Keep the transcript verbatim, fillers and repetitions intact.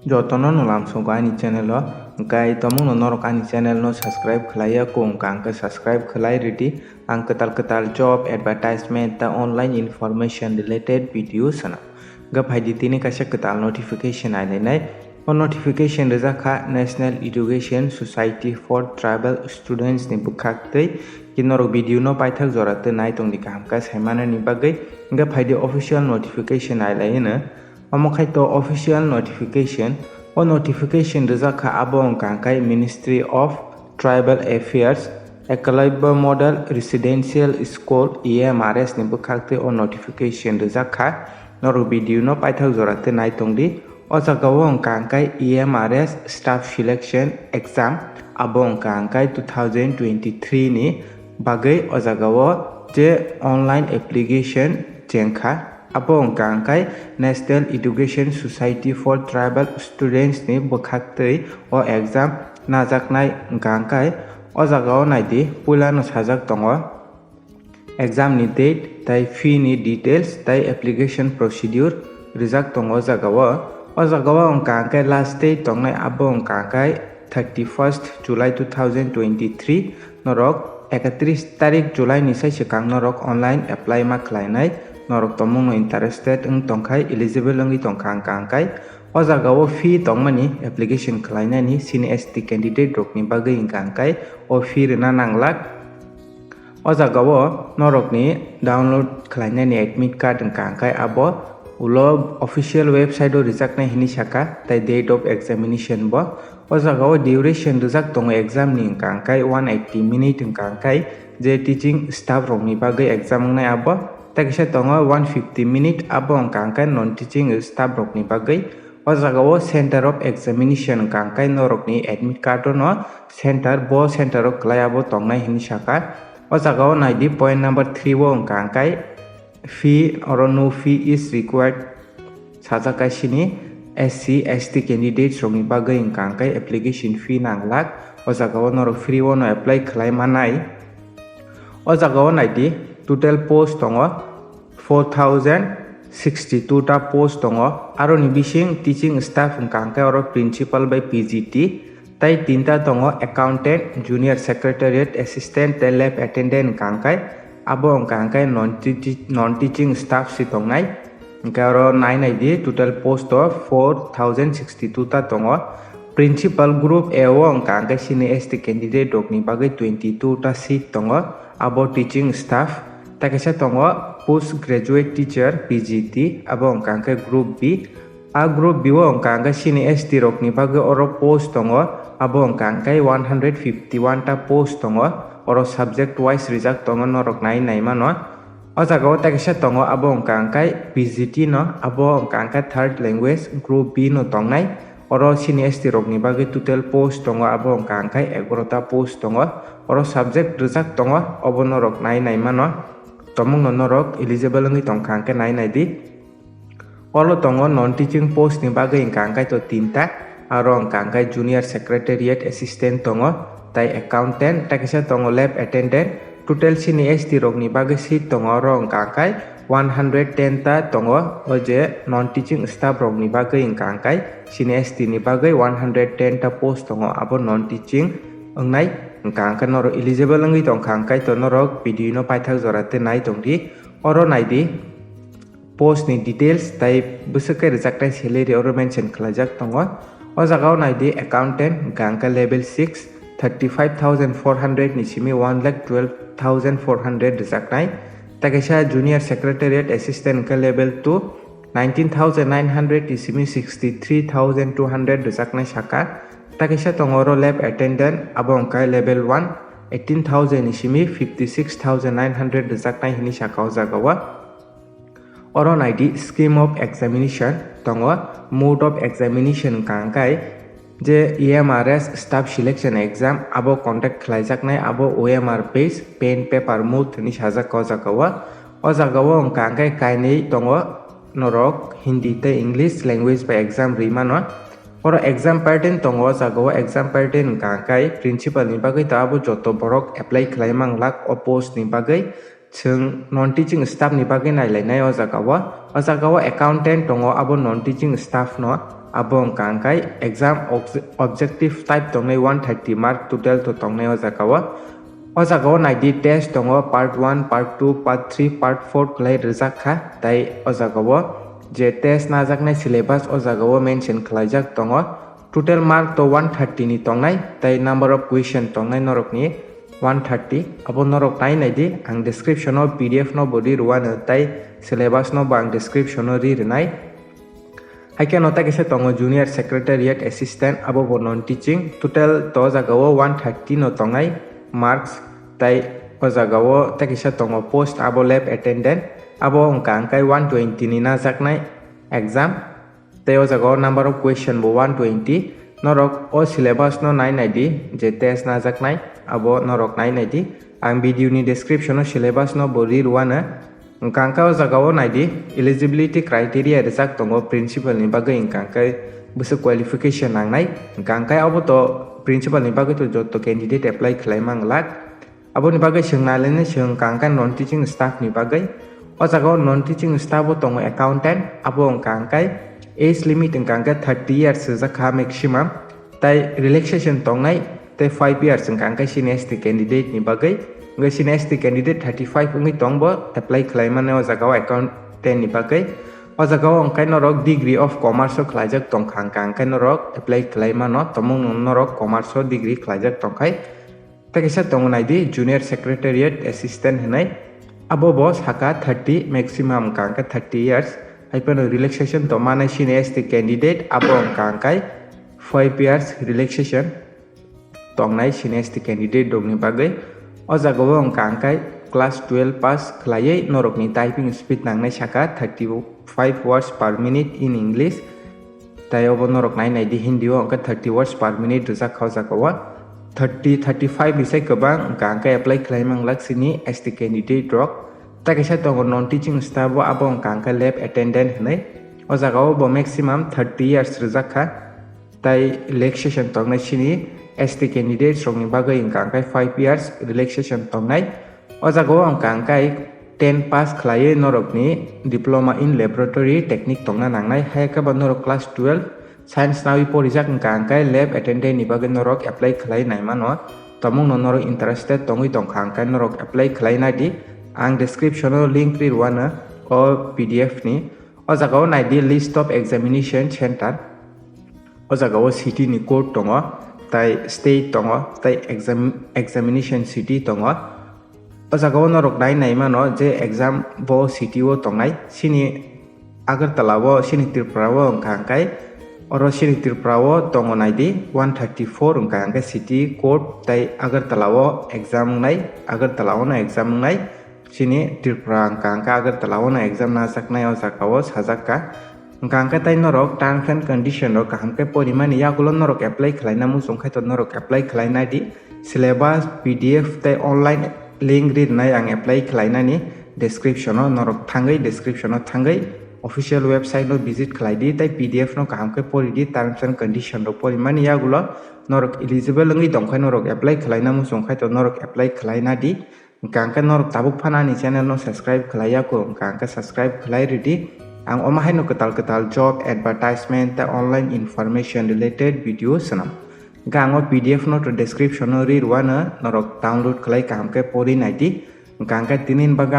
Jotono no lamsongo ani channel o, hwnkhe tomungno norok ani channel no subscribe khlaiya kung kha, hwnkhe subscribe khlai rwdi. Ang kwtal kwtal job advertisement ta online information related video sana. Hwnkhe phaidi tini kaisa kwtal notification ailainai. O notification rijak kha National Education Society for Tribal Students ni bwkhak twi. Ki norok video no paithak jora twi nai tongdi kaham khe saimanani bagwi. Hwnkhe phaidi official notification ailai hwno. Omo khai to official notification. O notification rijak kha abo wngkha hwnkhe Ministry of Tribal Affairs, Ekalabya Model Residential School, E M R S ni bwkhak twi o notification rijak kha. Norok video no paithak jora twi nai tongdi. O jaga o wngkha hwnkhe E M R S Staff Selection Exam, abo wngkha hwnkhe two thousand twenty-three ni bagwi o jaga o je online application chengkha. Abo wngkha hwnkhe National Education Society for Tribal Students ni bwkhak twi o exam najaknai wngkha hwnkhe o jaga o naidi puilano sajak tongo exam ni date tai fee ni details tai application procedure rijak tongo o jaga o. O jaga o wngkha hwnkhe last date tongnai abo wngkha hwnkhe thirty-first July two thousand twenty-three. Norok ekatris tarik July ni sai swkang norok online apply ma khlainai. Norok tomungno interested wng tongkhai, eligible wngwi tongkha hwnkha hwnkhe o jaga o fee tongmani application khlainani sini S T candidate rokni bagwi wngkha hwnkhe o fee rwna nanglak. O jaga o norokni download khlainani admit card wngkha hwnkhe abo ulo official website o rijaknai hinwi saka, tai date of examination bo. O jaga o duration rijak tongo exam ni wngkha hwnkhe one eighty minute wngkha hwnkhe je teaching staff rokni bagwi exam wngnai abo, tei kisa tongo one fifty minute abo wngkha hwnkhe non teaching staff rokni bagwi. O jaga o center of examination wngkha hwnkhe norokni admit card o no center, bo center o kwlai abo tongnai hinwi saka. O jaga o naidi point number three o wngkha hwnkhe fee, oro no fee is required sajak kaisini S C, S T candidates rokni bagwi wngkha hwnkhe application fee nanglak. O jaga o norok free o no apply khlai manai. O jaga o naidi total post tongo four thousand sixty-two ta post tongo. Aroni bising teaching staff wngkha hwnkhe oro principal bai P G T, tai tinta tongo accountant, junior secretariat assistant tei lab attendant wngkha hwnkhe abo wngkha hwnkhe non teachi-, non teaching staff si tongnai. Hwnkhe oro nai naidi total post o four thousand sixty-two ta tongo. Principal group A o wngkha hwnkhe sini S T candidate rokni bagwi twenty-two ta seat tongo, abo teaching staff. Tei kaisa tongo post graduate teacher, P G T, abo wngkha hwnkhe group B. A group B o wngkha hwnkhe sini S T rokni bagwi oro post tongo, abo wngkha hwnkhe one hundred fifty-one ta post tongo. Oro subject wise rijak tongo, norok nai nai mano. O jaga o tei kaisa tongo, abo wngkha hwnkhe P G T no, abo wngkha hwnkhe third language group B no tongnai. Oro sini S T rokni bagwi total post tongo, abo wngkha hwnkhe egaroh ta post tongo. Oro subject rijak tongo, obo norok nai nai mano. Tomungno norok eligible wngwi tongkha hwnkhe nai nai di. Oro tongo non teaching post ni bagwi wngkha hwnkhe to tinta, aro wngkha hwnkhe junior secretariat assistant tongo, tai accountant, tei kaisa tongo lab attendant. Total sini S T rokni bagwi seat tongo, oro wngkha hwnkhe one hundred ten ta tongo. O je non teaching staff rokni bagwi wngkha hwnkhe sini S T ni bagwi one hundred ten ta post tongo, abo non teaching wngnai. Wngkha hwnkhe norok eligible wngwi tongkha hwnkhe to norok video no paithak jora tei nai tongdi. Oro naidi post ni details tai bwswk khe rwjaknai salary oro mention khlaijak tongo. O jaga o naidi accountant hwnkha hwnkhe level six, thirty-five thousand four hundred ni simi one lakh twelve thousand four hundred rwjaknai. Tei kaisa junior secretariat assistant hwnkhe level two, nineteen thousand nine hundred ni simi sixty-three thousand two hundred rwjaknai saka. Tei kaisa tongo oro lab attendant, abo hwnkhe level one, eighteen thousand ni simi fifty-six thousand nine hundred rwjaknai hinwi saka o jaga o. Oro naidi scheme of examination tongo, mode of examination wngkha hwnkhe je E M R S staff selection exam abo conduct khlaijaknai, abo O M R base pen paper mode hinwi sajak o jaga o. O jaga o wngkha hwnkhe kainwi tongo norok Hindi tei English language bai exam rwi mano. Oro exam pattern tongo o jaga o, exam pattern wngkha hwnkhe principal ni bagwi to abo joto borok apply khlai manglak o post ni bagwi. Chwng non teaching staff ni bagwi nailainai o jaga o. O jaga o accountant tongo, abo non teaching staff no Abo wngkha hwnkhe exam obj-, objective type tongnai one thirty mark total to tongnai o jaga o. O jaga o naidi test tongo part one, part two, part three, part four khlai rijak kha. Tai o jaga o je test najaknai syllabus o jaga o mention khlaijak tongo. Total mark to one thirty ni tongnai, tai number of question tongnai norokni one thirty. Abo norok nai naidi, ang description o P D F no bo ri rwano, tai syllabus no bo ang description o ri rwnai. Haikhe no tai kaisa tongo junior secretariat assistant, abo bo non teaching. Total to o jaga o one thirty no tongnai marks, tai o jaga o tai kaisa tongo post, abo lab attendant, abo wngkha hwnkhe one twenty ni najaknai exam. Tei o jaga o number of question bo one twenty. Norok o syllabus no nai naidi je test najaknai, abo norok nai naidi. Ang video ni description o syllabus no bo ri rwano. Hwnkha hwnkhe o jaga o naidi, eligibility criteria rijak tongo principal ni bagwi, hwnkha hwnkhe bwswk qualification nangnai. Hwnkha hwnkhe abo to principal ni bagwi to joto candidate apply khlai manglak. Aboni bagwi chwng nailainai chwng hwnkha hwnkhe non teaching staff ni bagwi. O jaga o non teaching staff o tongo accountant, abo wngkha hwnkhe age limit wngkha hwnkhe thirty years rijak kha maximum, tai relaxation tongnai, tei five years wngkha hwnkhe C N S T candidate ni bagwi. Wngkha C N S T candidate thirty five wngwi tong bo apply khlai mano o jaga o accountant ni bagwi. O jaga o wngkha norok degree of commerce o khlaijak tongkha hwnkha hwnkhe norok apply khlai mano, tomung norok commerce o degree khlaijak tongkhai. Tei kaisa tongo naidi junior secretariat assistant hinwi. Abo bo saka thirty, maximum wngkha hwnkhe thirty years. Hai phano relaxation tongmani C N S T candidate, abo wngkha hwnkhe five years relaxation tongnai C N S T candidate rokni bagwi. O jaga o wngkha hwnkhe class twelve pass khlaiwi norokni typing speed nangnai saka thirty five words per minute in English. Tai obo norok nai naidi, Hindi o hwnkhe thirty words per minute rijak kha o jaga o. Thirty, thirty five ni sai kwbang wngkha hwnkhe apply khlai manglak chini S T candidate rok. Tai kaisa tongo non teaching staff o, abo wngkha hwnkhe lab attendant hinwi. O jaga o bo maximum thirty years rijak kha. Tai relaxation tongnai chini S T candidates rokni bagwi wngkha hwnkhe five years relaxation tongnai. O jaga o wngkha hwnkhe ten pass khlaiwi norokni diploma in laboratory technique tongna nangnai, hai khe bo norok class twelve science nawi porijak wngkha hwnkhe lab attendant ni bagwi norok apply khlai nai mano. Tomungno norok interested tongwi tongkha hwnkhe norok apply khlai nai di. Ang description o link ri rwano o P D F ni. O jaga o nai di list of examination center. O jaga o city ni code tongo, tai state tongo, tai exam-, examination city tongo. O jaga o norok nai nai mano je exam bo city o tongnai. Chini Agartala o, chini Tripura o wngkha hwnkhe, oro chini Tripura o tongo nai di one thirty four wngkha hwnkhe city code, tai Agartala o exam wngnai, Agartala o no exam wngnai. Chini Tripura wngkha hwnkhe Agartala o no exam najaknai o jaga o sajak kha. Hwnkha hwnkhe tai norok terms and condition rok kaham khe porimani yagulo norok apply khlaina muchung khai to norok apply khlai nai di. Syllabus, P D F tei online link ri rwnai ang apply khlainani description o, norok thangwi description o thangwi official website no visit khlai di tei P D F no kaham khe pori di, terms and condition rok porimani yagulo norok eligible wngwi tong khai norok apply khlaina muchung khai to norok apply khlai nai di. Hwnkha hwnkhe norok tabuk phano ani channel no subscribe khlai ya kho, hwnkha hwnkhe subscribe khlai rw di. Ang omo haino kwtal kwtal job advertisement tei online information related video swnam. Hwnkhe ang o P D F no to description o ri rwano, norok download khlai kaham khe pori nai di. Hwnkha hwnkhe tini ni bagwi